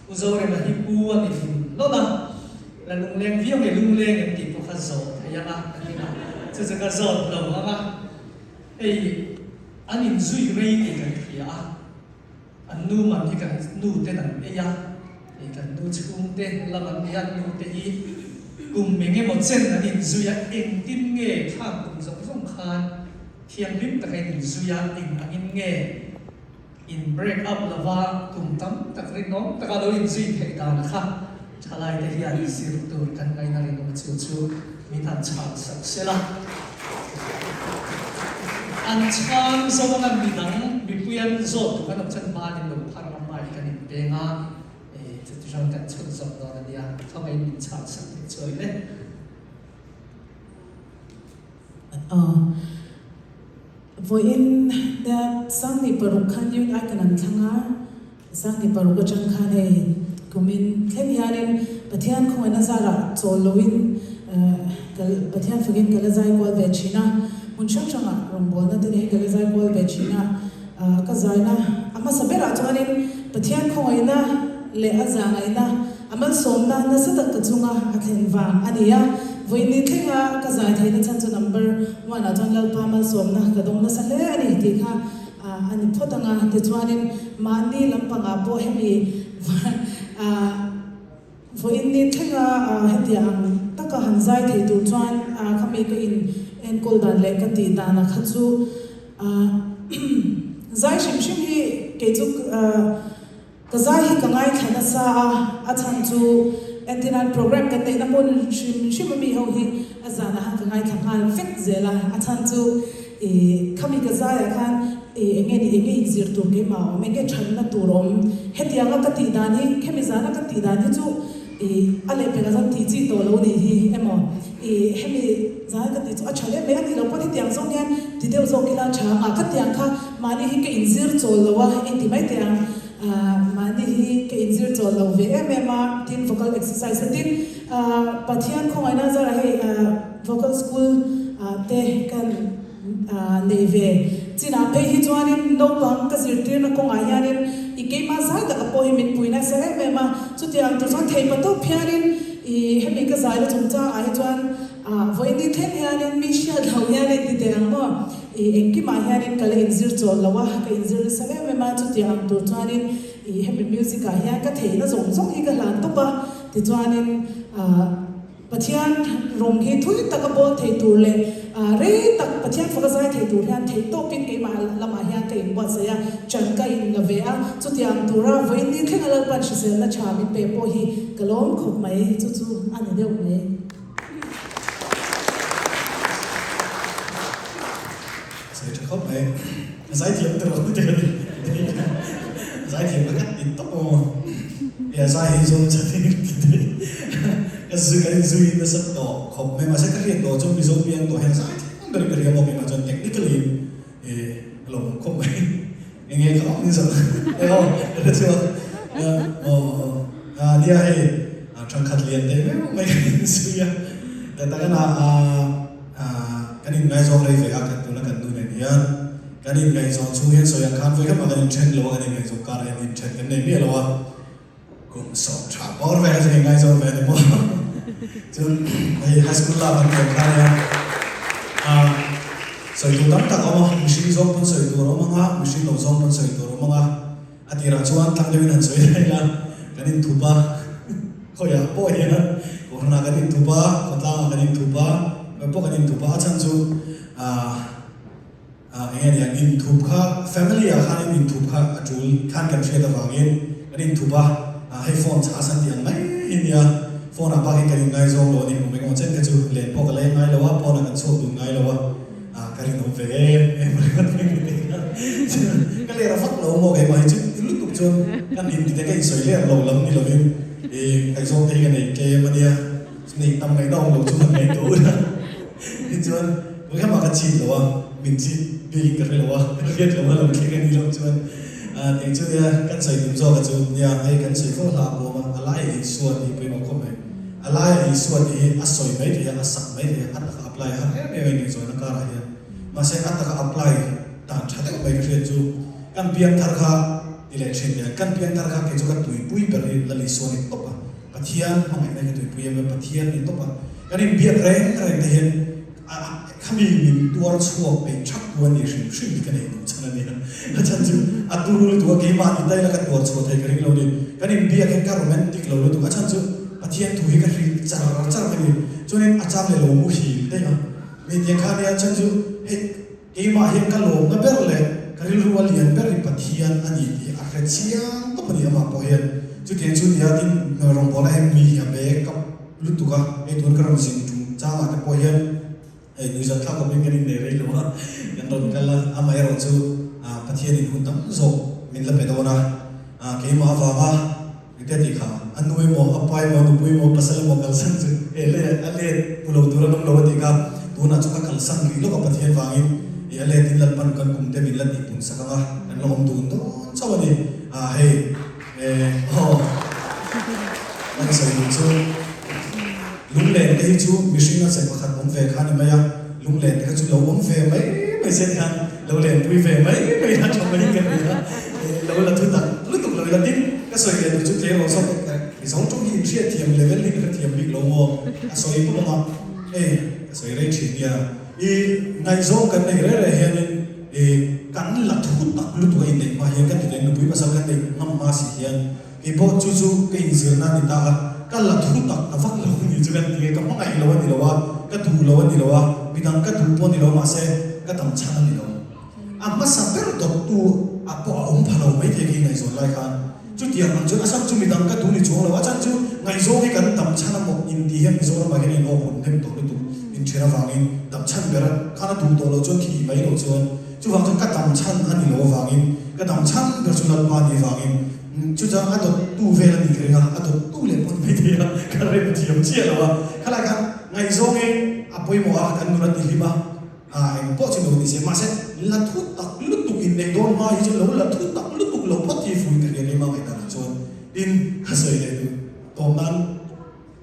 U Zorema hi pu a ni hlim lawlh a, la lungleng viau nge lungleng em tih pawh kha zawh thei ang a ka ti a, chu chu ka zawt lo ang a, hei an inzui rei tih kan hria a, an nu man hi kan nu ten an ei a, hei kan nu chhungte lam an ni a, an nu te hi kum eng emaw chen an inzui a, engtin nge khang kum zawng zawng khan thianghlim taka in inzui a, eng angin nge In break up lova kum tam tak rinawm taka lo inzui theih dan kha thalaite hian zir tur kan ngaina rinawm chu chu min han chhan sak sel a. An chhang zawng a midang mipui an zawt tur kan awm chuan hmanin lo phar ngam mai kan inpeng a, chuti chuan kan chhun zawm dawn a nia, khawngaih min chhan sak theih chuan le. Vawiin nia 2006 khan Youth Icon an thlang a, 2006 atang khan hei kumin thleng hianin Pathian khawngaihna zarah chawl loin Pathian fakin ka la zai kual ve thin a, hmun hrang hrangah rawngbawlna te hi ka la zai kual ve thin a, ka zaina a hmasa berah chuanin Pathian khawngaihna leh a zahngaihna A malsawmna nasa tak ka chunga a thlen vang a ni a, vawiin thlenga ka zai theihna chhan chu number one ah chuan Lalpa malsawmna ka dawng nasa hle a ni tih kha a ni phawt ang a, tichuanin mahni lampangah pawh hemi vawiin ni thlenga hetiang ang taka han zai thei tur chuan khami ka in enkawl dan leh ka tih dan ah kha chu zai hrim hrim hi kei chu Ka zai hi ka ngaithla nasa a, a chhan chu entirnan program kan neihna hmun hrim hrim a mi ho hi a zanah khan ka ngaithla nghal vek zel a, a chhan chu ih khami ka zaiah khan ih enge ni enge inzir tur keimah a awm, enge thatna tur a awm, hetianga ka tih dan hi khemi zana ka tih dan hi chu ih a lehpekah chuan tih chi tawh lo nih hi emaw ih hemi zana ka tih chu a tha lem mai a nih loh pawn hetiang zawng hian ti deuh zawk ila tha ang a, khatiang kha mahni hi ka inzir chawl lo a inti mai teh ang. Mahni hi ka inzir chawl lo ve em em a, tin vocal exercise te tin Pathian khawngaihna zarah hei vocal school te kan nei ve chinah phei hi chuanin naupang ka zirtirna kawngah hianin i keimah zai taka pawh hi min pui nasa em em a, chutiang tur chuan thei patawp hianin i hemi ka zaina chungchangah hi chuan Vawiin thleng hianin mi hriat loh hian a inti teh ang maw? Ih, engkimah hianin ka la inzir chawl lo a, ka inzir nasa em em a, chutiang ang tur chuanin ih hemi music ah hian ka theihna zawng zawng hi ka hlan tawp a, tichuanin ah Pathian rawng hi thui taka bawl thei tur leh ah rei tak Pathian faka zai thei tur hian theih tawpin keimah lamah hian ka inbuatsaih a, chan ka inla ve a, chutiang tura vawiin ni thlenga Lalpan hriselna tha min pe pawh hi ka lawm khawp mai, chu chu a ni deuh mai. Sawi tha khawp mai. A zaithiam te rawh te ka ni. A zaithiam ka kat tin tawp aw. E a zai hi zawng chan in ti thei. Ka zui ka inzui nasa tawh khawp mai. Mahse ka hriat tawh chu Mizo piang tawh hian a zaithiam ber in ka hria bawk e. Mahse chuan technically in e a lawm awm khawp mai. Enge kha awm ni zawk e aw ka hre chhuak aw aw nia hei thangkhat lian teh meuh mai kan inzui a tak tak a kan inngaihzawn rei ve a kan tuna kan nu nen hian kan inngaihzawn chhung hian sawi ang khan vawi khat mah kan inthen lo a kan inngaihzawn karah hian inthen kan nei miah lo a kum sawm tha bawr vel chu inngaihzawn ve a ni maw chuan hei high school lak an tel khan hian Sawi tur tam tak a awm a, mihring zawng pawn sawi tur a awm ang a, mihring lo zawng pawn sawi tur a awm ang a. A tirah chuan tlang deuhin han sawi daih ila, kan inthup a, khawiah pawh hian kohhranah kan inthup a, khawtlangah kan inthup a, khawiah pawh kan inthup a, a chhan chu aah eng nge nia, inthup kha family ah khanin inthup kha a tul khan kan hriat avangin kan inthup a, hei phone chhah san tih ang mai hi nia. Phone ah bak in kan inngaizawng lo a ni, kum engemaw chen kha chu len pawh ka leng ngai lo a, pawn ah kan chhuak dun ngai lo a, ah ka rinawm ve em em ringawt mai ka ti a, ka ler a vak lo maw keimah hi chu lutuk chuan kan in tite ka insawi ler lo lam ni lovin ih ngaihzawng te hi ka nei tlem a nia, neih tam ngaihna awm lo chu han ngaih tur a tichuan kum ah ka chit lo a, min chit bik in ka hre lo a, ka hriat lo a lo thleng a nih loh chuan ah tih chu nia kan sawi tum zawk a chu nia hei kan sawi fo hla a bawm a, a lai a Isua tih pawimawh khawp mai. A lai a Isua tih hi a sawi mai thei a, a sak mai thei a, a taka apply har em em a inngaizawnna karah hian. Mahse a taka apply dan tha deuh mai ka hriat chu kan piang thar kha. Ti leh thin nia, kan pianthar kha kei chu ka tuipui ber hi Lal Isua ni tawp a, Pathian hmangaihna hi ka tuipui em a, Pathian ni tawp a, kan inbiak reng reng te hian a khami min tuar chhuak peih thak tu a ni hrim hrim hi ka nei duh chhan a nia. A chhan chu a turu lutuk a, keimah ni daih la ka tuar chhuah thei ka ring lo ni. Kan inbiak hian ka romantic lo lutuk, a chhan chu Pathian thu hi ka hrilh char char mai ni. Chuanin a chang leh lo muhil daih a, mi tiang kha nia chhan chu hei, Keimah hian ka lawmna ber leh ka rilru a lian ber hi Pathian a ni tih a hre chiang tawp a ni amah pawh hian. Chutiang chu nia tin rawngbawla hian mi hi a be kap lutuk a, hei tun ka rawn zin tum changah te pawh hian hei nuihzat thlak awmin kan innei rei lo a, kan rawn kal a, amaherawh chu Pathianin hun tam zawk min la pe dawn a, keimah avanga Engtia tih kha, a nu emaw, a pa emaw, a nupui emaw, pasal emaw kalsan chu eh le a let pu lo tur an awm lo a tih kha, tunah chu ka kalsan rih lawk a Pathian vangin ih a let in Lalpan kan kum te min la tih pun sak ang a, kan la awm dun dawn chauh a ni. Ah hei eh aw kan sawi duh chu lunglen te hi chu mihring a che pakhat awm ve kha a ni mai a, lunglen te kha chu lo awm ve mai mai se tihian lo lenpui ve mai mai la tha mai ka ni a, lo la thu tak lutuk lo ila tin ka sawi leh duh chu tleirawl zawk Mizo tawng hi inhriatthiam level hi ka hrethiam bik lo maw a sawi pawh ang a, hei ka sawi rei thin nia i ngaihzawng kan neih reh reh hianin i kan la thu tak lutuk a inneih hma hian ka ti leh nupui pasal kan neih ngam hma si hian kei pawh chu chu ka inzirna a ni ta a, ka la thu tak ta vak lo ni chu kan ti nge ka hmangaih lo a ni lo a, ka duh lo a ni lo a, midang ka duh pawh a ni lo mahse ka dam chhan a ni lo. A hmasa ber dawttu a pawh a awm pha lo maithei khi ngaihzawn lai khan chutiang ang chuan a chhan chu midang ka duh ni chuang lo, a chhan chu ngaihzawng hi kan dam chhan a maw inti hian Mizoramah hian in awk hun hnem tawh lutuk inthen avangin dam chhan ber khan a duh tawh loh chuan thih mai loh chuan chuvang chuan ka dam chhan a ni lo avangin ka dam chhan ber chu Lalpa ni avangin Chuchang a dawttu vel a nih ka ring a, a dawttu leh pawh ni maithei a, ka rem thiam chiah lo a. Khalai khan ngaihzawng hi a pawimawh a, kan nun a ti hlim a, ah eng pawh chu lo ni se, mahse la thu tak lutuk inneih dawn hma hi chu lo la thu tak lutuk lo phawt hi fuin ka hria keimah ngaihdanah chuan tin ka sawi leh duh tawm nan.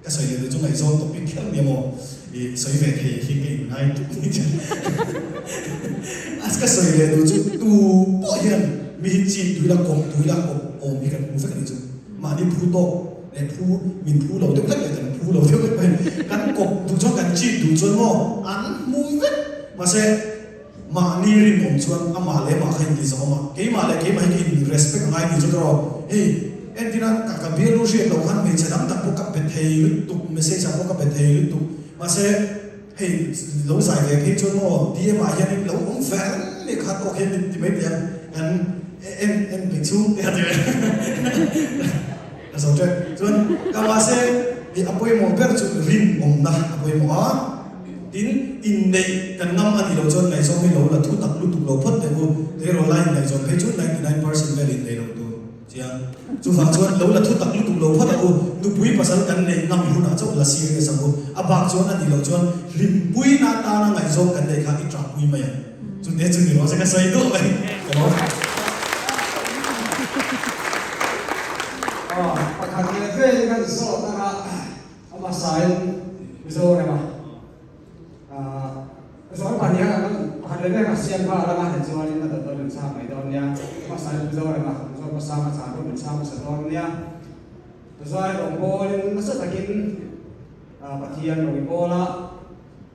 Ka sawi leh duh chu ngaihzawng topic kher nia maw i sawi ve thei hi ka inngai tuk ni chu. A ka sawi leh duh chu tu pawh hian mi hi chip tui la kawp tui la kawp awm hi kan hmu vek a ni chu. Mahni phu tawk leh phu min phu lo deuh hlek leh kan phu lo deuh hlek pawhin kan kawp duh chuan kan chip duh chuan maw an hmu vek. Mahse. Mahni rinawm chuan amah leh amah kha inti zawm a, keimah leh keimah hi ka in respect angai ni chu tawh. Hei entirna ka ka bialnu hriat loh khan hmeichhe dang dang pawh ka pe thei lutuk, message ah pawh ka pe thei lutuk. Mahse hei lo zai ve phei chuan maw DM ah hianin lo awm ve reng leh kha tawk hian min ti mai teh ang, kan en en peih chhung te a ti ve ka zo tep. Chuan ka mahse a pawimawh ber chu rinawmna a pawimawh a. Tin, inneih kan ngam a nih loh chuan ngaihzawng hi lo la thu tak lutuk lo phawt teh u. Tleirawl lai inngaihzawn phei chu 99% vel innei lo tur chiang. Chuvang chuan lo la thu tak lutuk lo phawt ang u. Nupui pasal kan neih ngam hunah chauh la serious ang u. A bak chuan a nih loh chuan hlimpuina atana ngaihzawng kan neih kha i ṭahpui mai ang. Chute chu ni rawh se ka sawi duah mai ka lo. Aw, pakhat leh velin kan zawt ang a. A hmasain Mizorama Mizoram ah hian an pakhat leh mek a siam kha a lang a, tichuanin a dawt dawn min chhang mai dawn nia. A hmasain Mizorama Mizoram sang a chhan pawh min chhang hmasa dawn nia. Zai rawngbawlin nasa takin Pathian rawn i bawl a,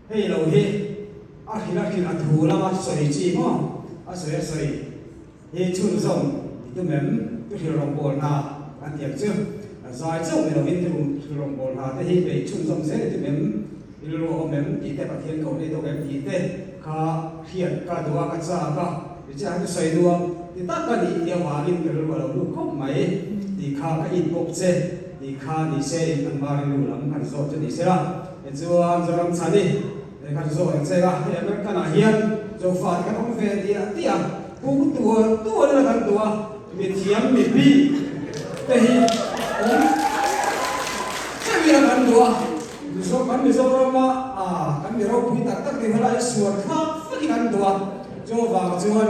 hei lo hi a hrilh a hrilh a thu lama sawi chi maw a sawi a sawi. Hi chhunzawm i tum em? Tu hrilh rawngbâwl hna an ti ang chu. Zai chauh ni lovin tu hrilh rawngbâwl hna te hi bei chhunzawm zel i tum em? I rilru a awm em? Tih te Pathian koh nei tawk em tih te kha hriat ka duh a, ka châk a, mi chiah kha chu sawi nuam ti tak ka nih tih avângin ka rilru a lo lut khawp mai tih kha ka in bawk che tih kha ni se in an ma rilru lam han zawt chu ni se la. Tichuan Zoram chhan i Hei kha chu zawh ang che a, hei American ah hian Zofa te kan awm ve diah diah a, pu tual tual ila kan duh a, mithiam mipi te hi awm teuh ila kan duh a, Mizo kan Mizorama ah kan mi ropui tak tak te helai suan thlak vek hi kan duh a, chuvang chuan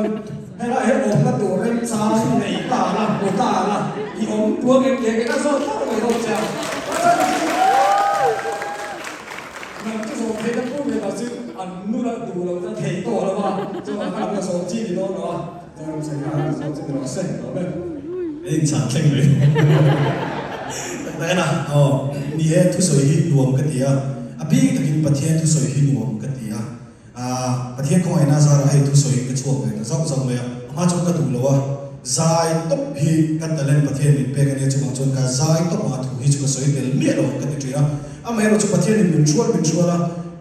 helai hi awmna tur remchang nei ta la, hmu ta la, i awm tuang em tih ka zawt thlauh mai dawn che a. Nang chu zawm theih na pur ve ta chu an nula duh lo ta thei tawh lo a, chuan kha an la zawm chi ni dawn lo a, chuan sawi kha an la zawm chi ni rawh se, lawm em? Kan inchhan thleng mai tak tak a na. Aw, ni e, thusawi hi nuam ka ti a, a bik takin Pathian thusawi hi nuam ka ti a. Aaa, Pathian khawngaihna zarah hei thusawi ka chhuak ve ta zauh zauh mai a, a hma chuan ka duh lo a, zai tawp hi ka talent Pathian min pek a nia, chuvang chuan ka zai tawp ang a thu hi chu ka sawi tel miah lo ang ka ti thin a, amaherawh chu Pathianin min hrual min hrual a,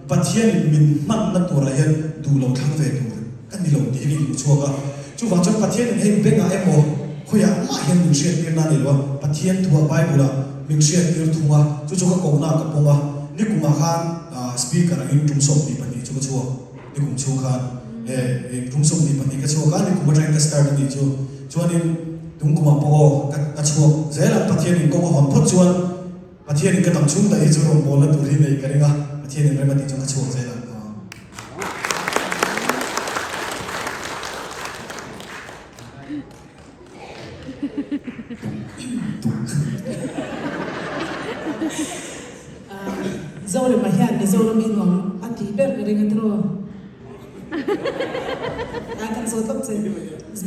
Pathianin min hmanna turah hian duh lo thlang ve tur ka ni lo tih hi ka inhmu chhuak a, chuvang chuan Pathianin hei bengah emaw khawiah mah hian min hriattirna a nei lo a, Pathian thuah Bible-ah min hriattir thung a, chu chu ka kohna ka pawm a, nikumah khan Speaker angin tum 22 chu ka chhuak, nikum chhung khan e tum 22 ka chhuak a, nikum atangin ka start a nih chu, chuanin tungkumah pawh aw ka chhuak zel ang, Pathianin kawng a hawn phawt chuan Pathianin ka dam chhung daih hi chu rawngbawlna tur hi nei ka ring a, Pathianin rem a tih chuan ka chhuak zel ang. Zorema hian Mizoram hi nuam a tih ber ka ring a tiraw? Ai kan sawi tawp che.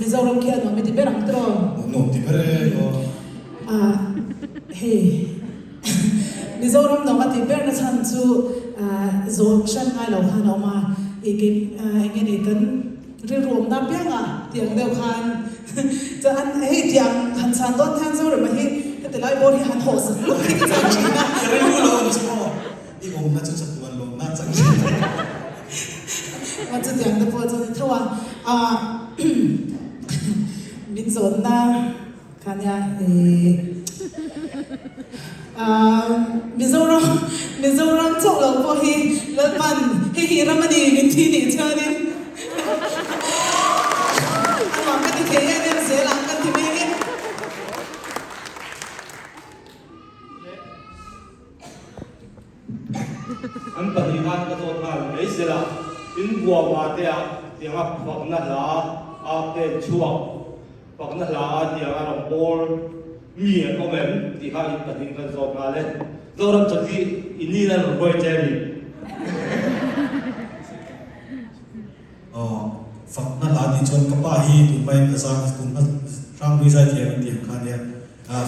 Mizoram khi a nuam i ti ber ang tiraw? Nuam ti ber e aw. Hei Mizoram nuam a tih ber na chhan chu zawh hran ngai lo khan a awm a, eng nge ni kan Rilru awmna piangah tiang deuh khan chuan hei tiang han chhan dawn hian Zorema hi heti lai bawr hi han hawh sak lawk hi ka chak thin a. Ka rilru lo awm chu maw? I awmna chu chatuan lawmna a chak thin a. A chutiang te pawh chu a ni tho a. Aah min zawnna. Kha nia ih Mizoram Mizoram chauh lo pawh hi Lalpan hei hi ram a ni min thi nih chuanin a nuam ka ti thei em em zel ang ka ti mek e. An pahnihan ka zawt nghal mai zel a, in buama te ah tianga fakna hla a pen chhuak. Fakna hla a tiang a rawn pawl mi an awm em tih kha in pahnihin kan zawt nghal e. Zoram chawlhni i ni la rawn huai che a ni. Aw, fakna hla tih chuan ka pa hi tun hmain a zai tun hma Hrangpui zai thiam an tih ang kha a nia.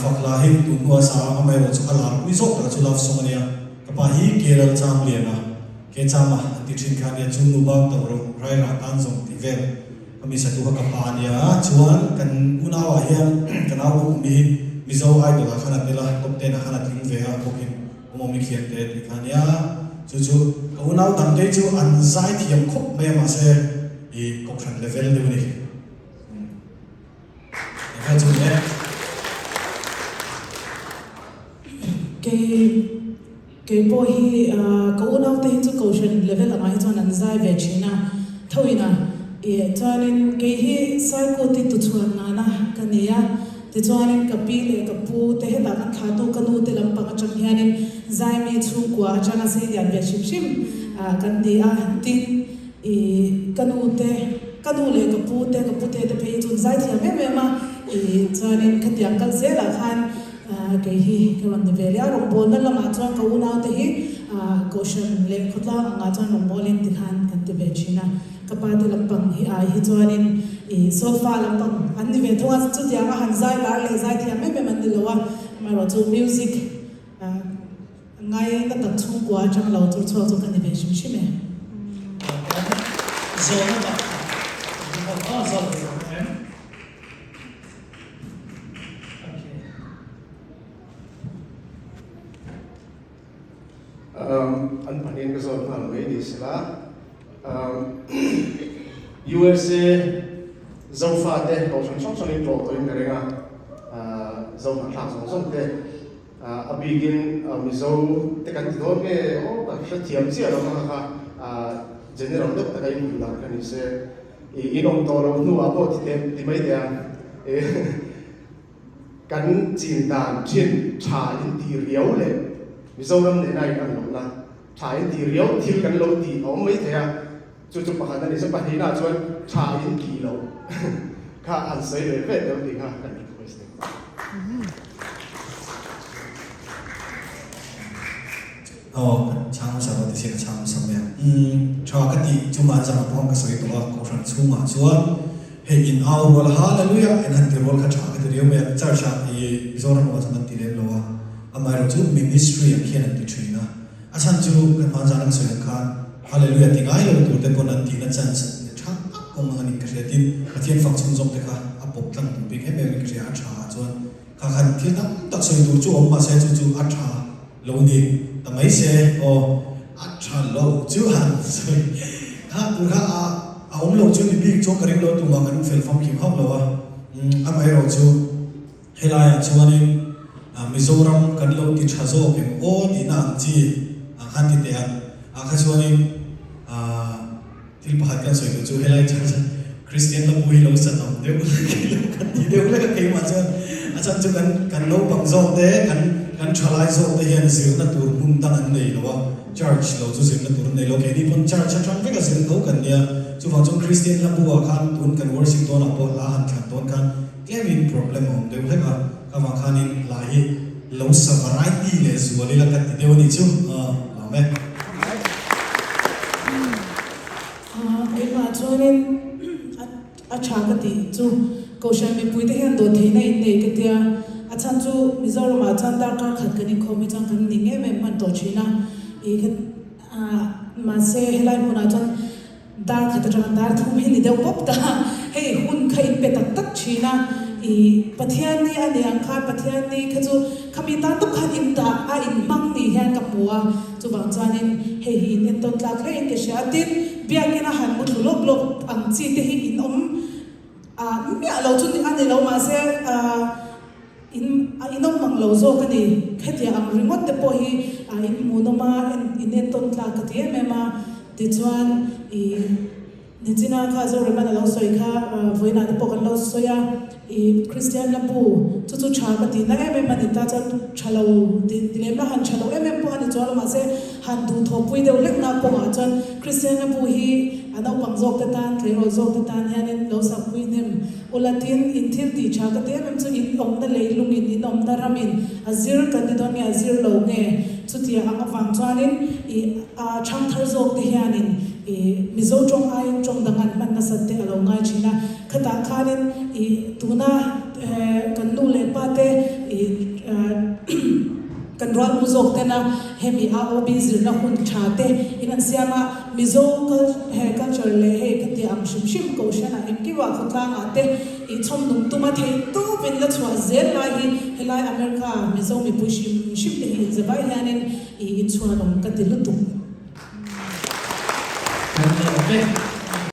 Fak hla hi tun hnua sa ang amaherawh chu a lar pui zawk tak chu love song a nia. Ka pa hi ke lal cham lian a, ke cham a an ti thin kha a nia, chu nu bang to rawh rai rah tan zawng tih vel. Ka mi satu kha ka pa a nia, chuan kan unauah hian ka nau kum hi Mizo Idol ah khan a tel a, top ten ah khan a tling ve a, bawkin awm awm i khian te tih kha a nia. Chu chu ka unau dangte chu an zai thiam khawp mai a, mahse i kohhran level deuh a ni. Engkha chu ni e. Kei Kei pawh hi ka unaute hi chu Kohhran level angah hi chuan an zai ve thin a, thoin a ih chuanin kei hi Saikut-i tuchhuan nana ka ni a, tichuanin ka pi leh ka pu te hetah kan thlahtu ka nu te lampang atang hianin Zaimi chhungkua atanga sei lian ve hrim hrim kan ni a, tin ih ka nu te ka nu leh ka pu te ka pute te phei hi chu an zai thiam em em a, ih chuanin khatiang kal zelah khan Kei hi ka rawn ni ve leh a, rawngbawlna lamah chuan ka unaute hi Kohhran leh khawtlang angah chuan rawngbawlin tikhan kan ti ve thin a, ka pate lampang hi ai hi chuanin ih solfa lampang an ni ve thung a, chutianga han zai lar leh zai thiam em em an ni lo a, amaherawhchu music Ngai na tak chhungkua atang lo tur chhuak chu ka ni ve hrim hrim e. Zawhna tak tak a zawt ve ang em? Okay. An pahnihin ka zawt nghal mai ni sela. USA Zofate kohhran hrang hrangin tlawh tawhin ka ring a, Zohnahthlak zawng zawng te. A bikin Mizo te kan ti dawn nge aw ka hrethiam chiah lo kha kha general deuh taka in hmuh dan kha ni se i in awm tawh lo hnuah pawh ti teh ti mai teh ang kan chin dan thin tha in tih riau leh Mizoram nena in ang lohna tha in tih riau thil kan lo tih a awm mai thei a. Chu chu pakhat a ni, chu pahnihna chuan tha in tih loh kha an sawi ve ve deuh tih kha kan request e. Aw, ka chhang hmasa lo ti se ka chhang hmasa mai a. Umm, tha ka tih chu mahni zan pawh ka sawi tawh a, Kohhran chhungah chuan. Hei in au rual a Hallelujah in han ti rual kha tha ka ti riau mai a, church ah i Mizoram ah chuan an ti lem lo a, amaherawh chu ministry ah khian an ti thin a, a chhan chu kan hman zan an sawi ang khan Hallelujah ti ngai lo tur te pawn an tihna chance tha tak awm ang anin ka hria tin Pathian fak chhung zawk te kha a pawp tlang duh bik em em in ka hria a tha ah chuan kha khan thil tam tak sawi tur chu awm mahse chu chu a tha Lo ni ta mai se aw. A tha lo chu han sawi kha tur kha a a awm lo chu ni bik chuan ka ring lo tumah kan fel famkim hauh lo a. Amaherawh chu helaiah chuanin Mizoram kan lo ti tha zawk em aw tihna ang chi ang khan ti teh ang ah kha chuanin Thil pakhat kan sawi duh chu helai church a Kristian la pui lo sa tam deuh hlek hi lo kan ti deuh hlek a keimah chuan a chhan chu kan kan naupang zawk te kan kan thalai zawk te hian zirna tur hmun dang an nei lo a church lo chu zirna tur an nei lo keini pawn church atang vek a zir tho kan nia chuvang chuan Kristian hla bu ah khan tun kan worship dawn ah pawh hla han thlan dawn khan tlemin problem a awm deuh hlek a ka vang khanin hla hi lo sa variety leh zual ila ka ti deuh a nih chu lawm e. Keimah chuanin a tha ka tih chu Kohhran mipuite hian dawhtheihna in nei ka tia, a chhan chu Mizoramah chuan darkar khat kan inkhawm hi chuan kan ning em em hman tawh thin a, ih mahse helai hmunah chuan Dar khat atanga dar thum hi ni deuh pawp ta. Hei hun kha in pe tak tak thin a, i Pathianni a ni ang khan Pathianni kha chu khami tan tawp khan in dah a in hmang ni hian ka hmu a, chuvang chuanin hei hi in entawn tlak hle in ka hria a, tin biakina han mu thlu lawp lawp ang chi te hi in awm miah lo chu a ni lo mahse In a inawm mang lo zawk a ni. Hetiang ang ringawt te pawh hi a in hmuhnawm a, in entawn tlak ka ti em em a. Tichuan i Nichina kha Zoreman a lo sawi kha vawiinah te pawh kan lo sawi a, i Kristian la bu chu chu tha ka tihna em em a ni ta chuan tha lo ti lem la han tha lo em em pawh a ni chuan lo mahse han duhthawhpui deuh hlekna kawngah chuan Kristian la bu hi a naupang zawk te tan tleirawl zawk te tan hianin lo sakpui hnem Ula tin, in thil tih tha ka ti em em chu in awmna leilungin, in awmna ramin a zir kan ti dawn nge a zir lo nge? Chutia ang avang chuanin i a thangthar zawk te hianin i Mizo tawng aiin tawng dang an hman nasat te a lo ngai thin a. Khatah khanin i tuna kan nu leh pa te i kan rualmu zawk tena hemi AOB zirna hun tha te in an siam a. Mizo culture leh hei ka ti ang hrim hrim Kohhranah engkiuah khawtlangah te i chhawm nung tuma theih tawpin la chhuah zel lai hi helai America Mizo mipui hrim hrim te hi inzavai hianin i inchhuanawm ka ti lutuk. Kan lawm e.